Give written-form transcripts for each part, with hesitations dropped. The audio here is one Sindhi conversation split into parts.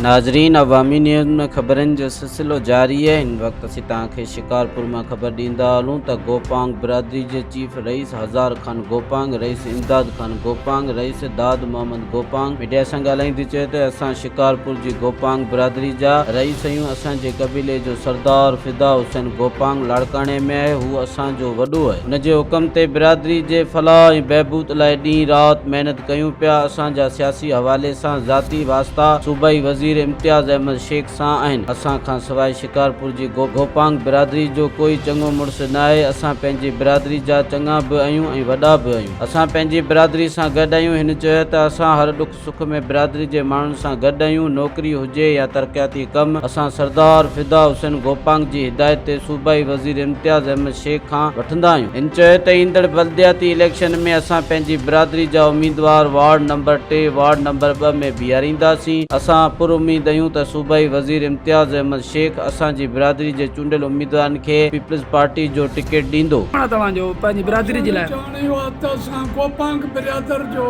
ناظرين عوامي نيوز ۾ خبرن جو سلسلو جاري آهي هن وقت اسين توهان کي شڪارپور مان خبر ڏيندا هلون ته گوپانگ برادري جي چيف رئيس هزار خان گوپانگ، رئيس امداد خان گوپانگ، رئيس داد محمد گوپانگ ميڊيا سان ڳالهائيندي چيو ته اسان شڪارپور جي گوپانگ برادري جا رئيس آهيون اسان جي قبيلي جو سردار فدا حسين گوپانگ لاڙڪاڻي ۾ آهي هو اسان جو وڏو آهي ان جي حڪم تي برادري جي فلاح ۽ بهبود لاء ڏينهن رات محنت ڪيون پيا، اسان جا سياسي حوالي سان ذاتي واسطا صوبائي وزير امتياز احمد شيخ سان آهن، اسان کان سواء شڪارپور جي گوپانگ برادري جو ڪوئي چڱو مڙس ناهي، اسان پنهنجي برادري جا چڱا به آهيون ۽ وڏا به آهيون، اسان پنهنجي برادري سان گڏ آهيون، هن چيو ته اسان هر ڏک سک ۾ برادري جي ماڻهن سان گڏ آهيون، نوڪري هجي يا ترقياتي ڪم، اسان سردار فدا حسين گوپانگ جي هدايت تي صوبائي وزير امتياز احمد شيخ کان وٺندا آهيون. هن چيو ته ايندڙ بلدياتي اليڪشن ۾ اسان پنهنجي برادري جا اميدوار وارڊ نمبر ٽي، وارڊ نمبر ٻه ۾ بيهارينداسين، اسان پراميد آهيون ته صوبائي وزير امتياز احمد شيخ اسان جي برادري جي چونڊيل اميدوارن کي پيپلز پارٽي جو ٽڪيٽ ڏيندو. توهان جو پنهنجي برادري جي لاء. اسان جو چوڻ اهو آهي ته اسان گوپانگ برادر جو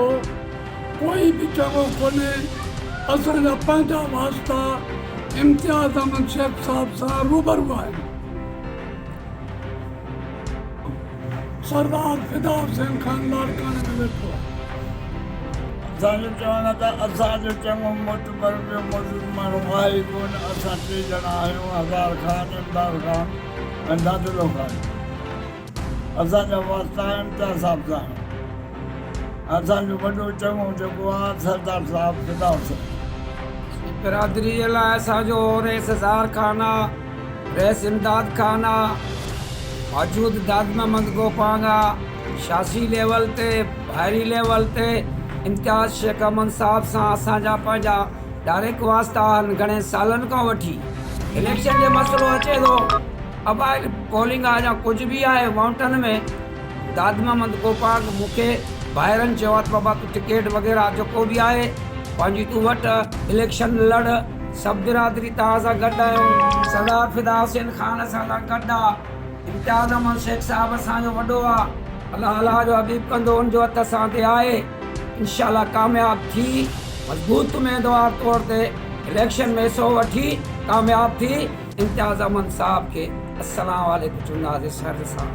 ڪوئي به چڱو ڪونهي، اسان جا پنهنجا واسطا امتياز احمد شيخ صاحب سان روبرو آهن. سردار فدا حسين خان لاڙڪاڻي ۾ ويٺو آهي. اسان جو چوڻ آهي ته اسان جو چڱو معتبر ٻيو موجود ماڻهو آهي ئي ڪونه، اسان ٽي ڄڻا آهيون، هزار خان، امداد خان ۽ دادلو خان. اسان جا واسطا امتياز صاحب سان آهن. اسان جو وڏو چڱو جيڪو آهي سردار صاحب فدا حسين. برادري جي لاء اسان جو رئيس هزار خان آ، رئيس امداد خان آ، موجود داد محمد گوپانگ آ، سياسي ليول تي ڀائري ليول تي امتياز شيخ احمد صاحب سان اسان جا پنهنجا ڊائريڪٽ واسطا آهن گهڻي سالن کان وٺي اليڪشن جي مسئلو اچي ٿو ابائل پولنگ آ يا ڪجهه به آهي وائونٽن ۾ داد محمد گوپانگ مون کي ڀائرن چيو آ ته بابا تون ٽڪيٽ وغيره جيڪو به آهي پنهنجي تون وٺ اليڪشن لڙ سڀ برادري توهان سان گڏ آهيون سردار فدا حسين خان اسان سان گڏ آ امتياز احمد شيخ صاحب اسان جو وڏو آ الله الله جو حبيب ڪندو ان جو هٿ اسان تي آهي انشاء الله ڪامياب ٿي مضبوط اميدوار طور تي اليڪشن ۾ حصو وٺي ڪامياب ٿي امتياز احمد صاحب کي السلام عليڪم چونداسين سر سان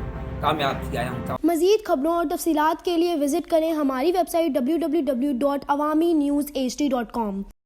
ڪامياب ٿي آيا آهيون. مزيد خبرون اور تفصيلات کے لئے وزٽ کریں ہماری ویب سائٹ www.awamiNewsHD.com.